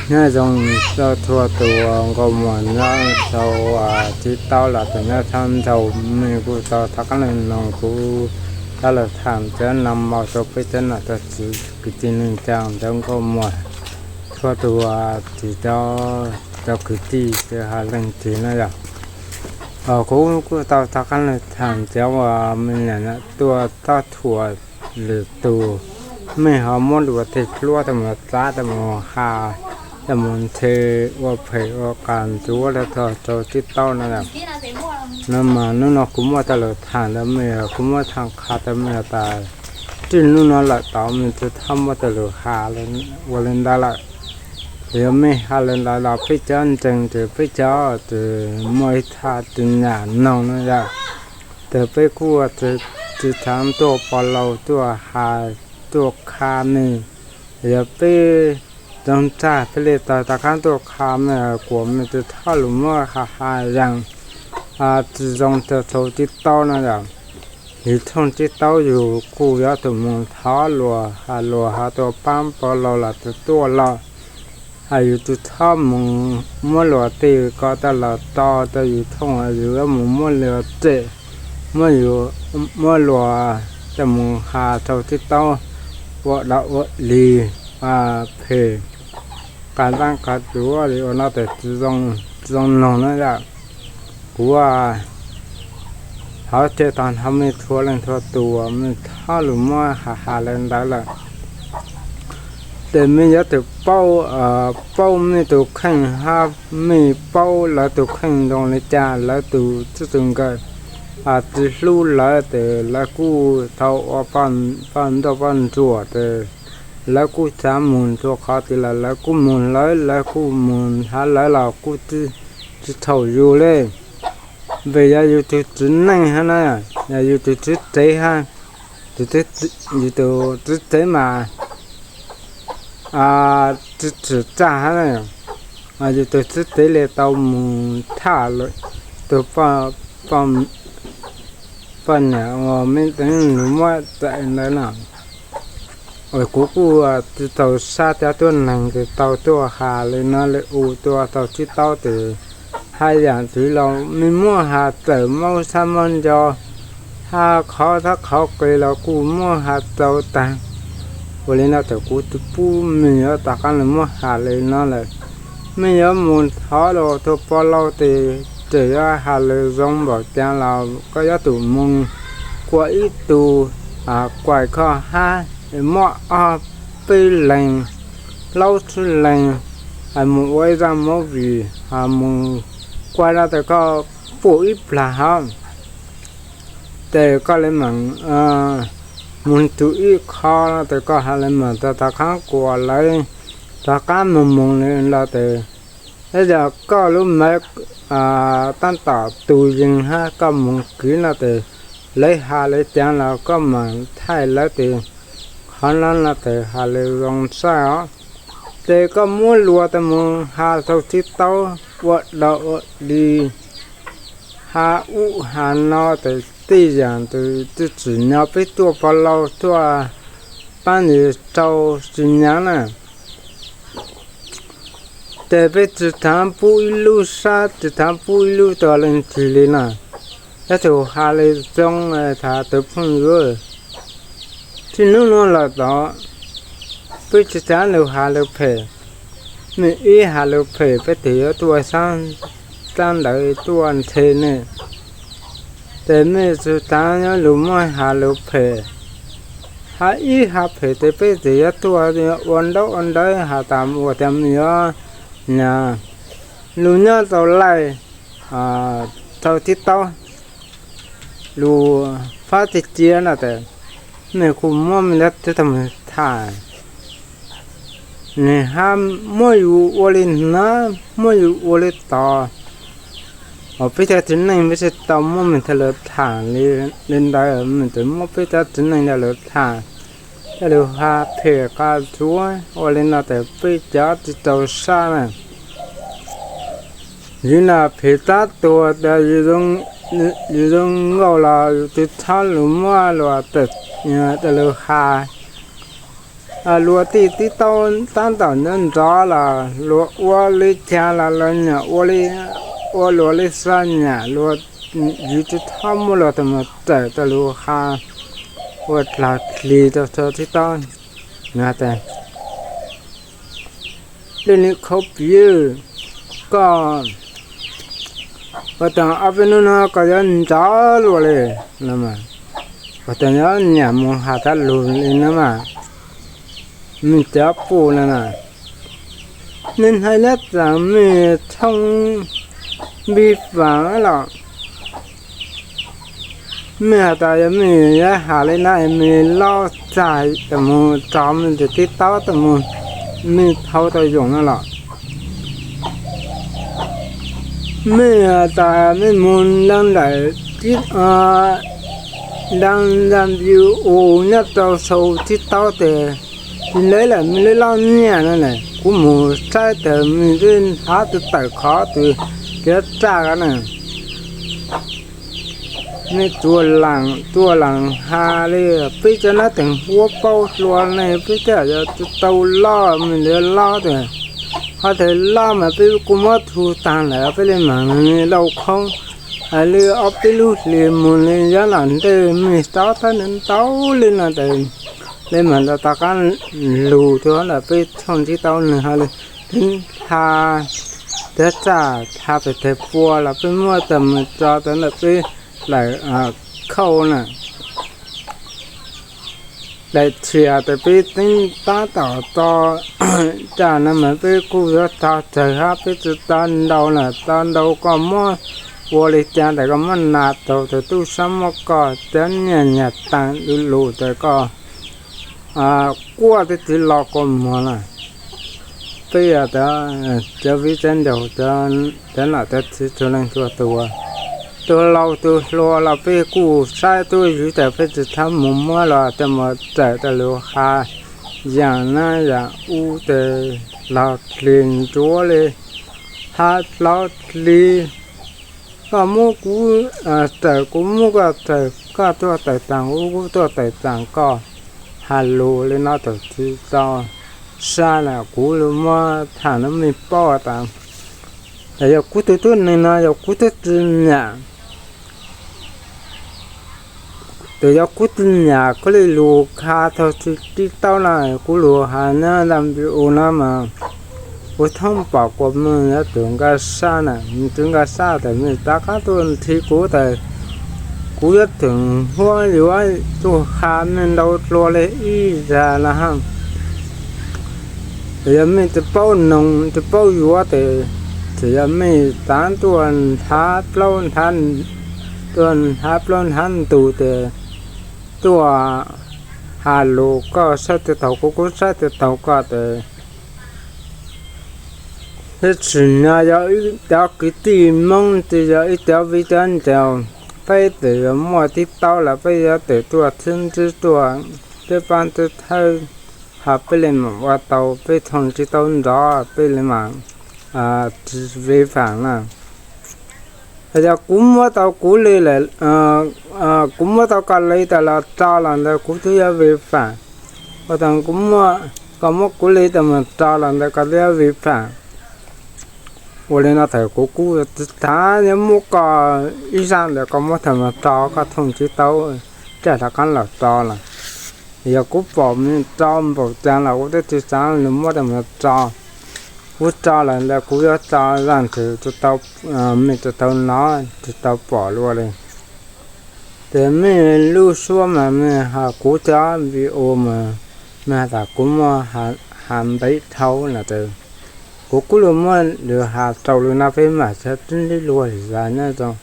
Nyob zoo rau txhua tus nkauj muam nyob rau tib taub los tus nyob thab ntau, mej kuj tau thov qab lug noog kuv cov lug tham cov no mus rau peb cov nom cov tswv kwv tij neej tsa ntawv nkauj muam txhua tus, tsis tau cov kwv tij cov has leej twg na yog. Kuv kuj tau thov qab lug tham cov uas mej niam tuaj txob thuam lwm tus, mej ho muab luas tej hlua tej mus txav tej mus has, tej mus nthe ua phem ua qas ntsuav rau txog rau tib taub no. No mas hnub no kuv muab tej lus tham ntawd mej, kuv muab tham qha rau mej tas txij hnub no lawm tod mej tsis txhob muab tej lus has ua li ntawd lawm. Yog mej has li ntawd los peb cov ntseeg ces peb cov ces muaj ib thaj tsis nyam noog no yom. Ces peb kuj tsis txhob tuaj pov laug tuaj has tuaj kha mej. Yog peb zoo txaj peb li tau rov qab tuaj kha mej, kuas mej tsis txhob lus muab has has yees tsis zoo rau txhua tib taub no yom. Yus thooj tib taub yus kuj yuav tsum mus thov luas, has luas ho tuaj paab pov laug los tsis tuaj los, yus tsis txhob mus muab luas tej ko tau los tso rau yus thooj, yus yuav mus muab luas tsem, muab luas coj mus has rau tib taub ua dog ua dig, phem, qas ntaab qas tsuav li ua no ces tsis zoo noog na yom. Kuv thov tseg tog nrho mej txhua leej txhua tus, mej txhob lus muab has has li ntawd lawm. Ces mej yuav tsum paub, paub mej tus kheej hab mej paub lawv tus kheej zoo li cas, lawv tus txij tus nkawm tsis hlub lawv ces lawv kuj tau ua poj nrauj poj ntsuam ces lawv kuj xav mus rua qhov twg los lawv kuj mus lawv, lawv kuj mus nrhav lawv los kuj tsis txhaum yus li. Vim yog yus tus txiv neej hab na, yog yus tus txiv tsev hab, yus tus txiv tsev mas tsis txim txaj hab, yus tus txiv tsev li tau mus thaj tus poj niam uas mej teev lug muab txais ntawd no. Kuv kuj tsis txaus sab cov tuab neeg ces tau tuaj has li no li u tuaj tau txhib taub ces haj yam twg los mej muab has txawm maub sab maub nco, has qhov thab qhov qis los kuj muab has txaus taag. Ua li no ces kuv tsis pub mej yuav rov qaab lug muab has li no lawm. Mej yuav mus thov luas tug pov laug ces tseem yuav has lug zoo npaum caag los koj yuav tsum mus kua ib tug kuaim koj hab, muab ob peb leeg, plaub tsib leeg, mus ua ib zaaj movie, mus kua no tas koj pum ib plag hov, ces koj le maam mus tug ib qho no tas koj has le maam rov qaab kuas lawv rov qaab moog moog li los tas, yog koj lub maiv taab tom tus yees hab koj moog kwv no tas, lawv has le caag los koj maam thaij lawv tas, qhov no no tas has le zoo saib os. Ces koj muab luas tas mus has txhua txhib taub ua dog ua dig, has ub has no tas tej zaam tas tsis tsim nyog peb tuaj pov laug tuaj paab yus rau tsis nyaav na. Ces peb tsis txhob pub ib lub sab tsis txhob pub ib lub rau leej twg li no. Yuav tsum has le zoo, txhua tus phooj ywg, txij hnub nuav lawm tod peb tsis txhob lug has lug phem. Mej ib has lug phem peb tug yuav tuaj sab ntawd tuaj nthe nej. Ces mej tsis txhob yuav lug muab has lug phem, has ib has phem ces peb tug yuav tuaj ua ntaub ua ntawv has tas ua tas mej yuav nyam lug nyob tau laij txhua txhib taub lug fab teg cia no tas, mej kuj muab mej lub teb tag mus tham, nwg hab muab yus ua li hnav muab yus ua li tod. Peb cov txiv neej peb tsis tau muab mej tha lug tham li ntawd, mej tsuas muab peb cov txiv neej tha lug tham, tha lug has phem qas tsuav ua li no tas peb cov tsis tau sab na. Yus na phem tab tuag tas yus zoo nkauj los yus tsis txhob lug muab luas tawm, tha lug has Luag tij tib taub tab tom nrov nrov los luag ua li cas los luag nyam ua li, ua luag li xav nyam, luag yus tsis txhob muab luag tus mus raws rau lub hav ua dlag dlig rau tib taub. Nws hais tias, Lwj Lis Khauv Piv, koj ua tas ob peb hnub no koj yuav nrov luaj li no, ua tas yuav nyam mus has tas lug li no mas, mej cov pum no na, nej hais nyob tas mej thooj npig faam los, mej has tas yog mej yuav has li na, mej loj txag tas mus rau mej tus tib taub tas mus, mej thau tau yoom no los, mej has tas mej mus nrog ntawm, nrog ntawm view u nyob rau sau tib taub tes, tsis ntev lawm mej li loj nyiaj no na, kuv mus saib tas mej twb hab tus tawm qhov tus kiav raj ko na. Nej tuaj lees has li peb cov nab teem huab paub hluas ne, peb tej yog tau loj mej li loj tas, ho tas loj mas peb kuj muab thu taag lawm peb li mas lauj khoob, hais li ob peb lub hlis mus li yog los ntej mej rov thab ntau li no tas, li mas rov qab lug rau ntawm peb thooj tib taub no ho li, twb ha, twb txaj ha pem teg pua los peb muab tas mus tso tas ntawm peb daim khauj na, daim thiam tas peb teeb tab tom tso raj no mas peb kuj yuav tso tsawg hab peb tsis tso ntau na, tso ntau koj muab ua li cas tas koj muab nas taug tas tub sab muab koj cov nyiaj nyag taag lu lug tas koj quaj tib tug los kua muag na. Peb cov viv cov ncaus, cov nom cov tswv txhua leej txhua tus, tus laus tus hluas los peb kuj saib tuaj yug tas peb tsis txhob mus muab los tas mus raws tas lug hav, yaam nab yaam ub tas los dlig nruav li, hav plaub dlig, koj muab kuv raws kuv muab koj raws, koj tuaj tawm taag kuv, kuv tuaj tawm taag koj, has lug li no tas tsis tau sab na, kuv muab tham rau mej paub tas, yog kuv tug tub neeg no yog kuv tub tsi nyam, tas yog kuv tsi nyam koj li lug kha tau tib taub na, kuv lug has nyob ntawm view u no mas kuv thoob pom kuas mej yuav tsum nkag sab na, mej tsi nkag sab tas mej rov qab tuaj nthi kuv tas kuv yuav tseem huab yuav tuaj ha mej ntau dlua li ib zag no hab. Yog mej tsi paub noog tsi paub yuav tas, txawm yog mej txav tuaj nrhav plaub, tuaj nrhav plaub nrhav ntug tas tuaj has lug koj saib tsis taug kuv, kuv saib tsis taug koj tas, tab sis no yog ib cov kwv tij Moob tsi yog ib cov viv cov ncaus, peb txawm yuav muaj tib taub los peb yuav tawm tuaj thwb ntsib tuaj, twb paab twb thawb, ho peb li mam ua tau peb thooj tib taub nrov, peb li mam tsi viv faam na. Yog kuv muab tau kuv li lawm, kuv muab tau koj li tas los tso los ntawd kuv twb yuav viv faam. Ua tas kuv muab, koj muab kuv li tas mus tso los ntawd koj twb yuav viv faam. Ua li no tas kuv kuj tsi xav yuav muab koj ib zaj ntawd, koj muab tham mus tso koj thooj tib taub, raj rov qab los tso lawm. Yog kuv pom mej tso npaum cas los kuv twb tsi xav lug muab tham mus tso. Kuv tso lawm ntawd kuv yuav tso zaj twg tsis tau, mej tsis tau nov tsis tau pom lawm li. Ces mej lub suab mas mej has kuv cov video mas mej has tas kuv muaj has ntev dhau lawm tas, kuv kuj lug muab lug has rau lug no peb mam sib ntsib dlua zag nyob zoo.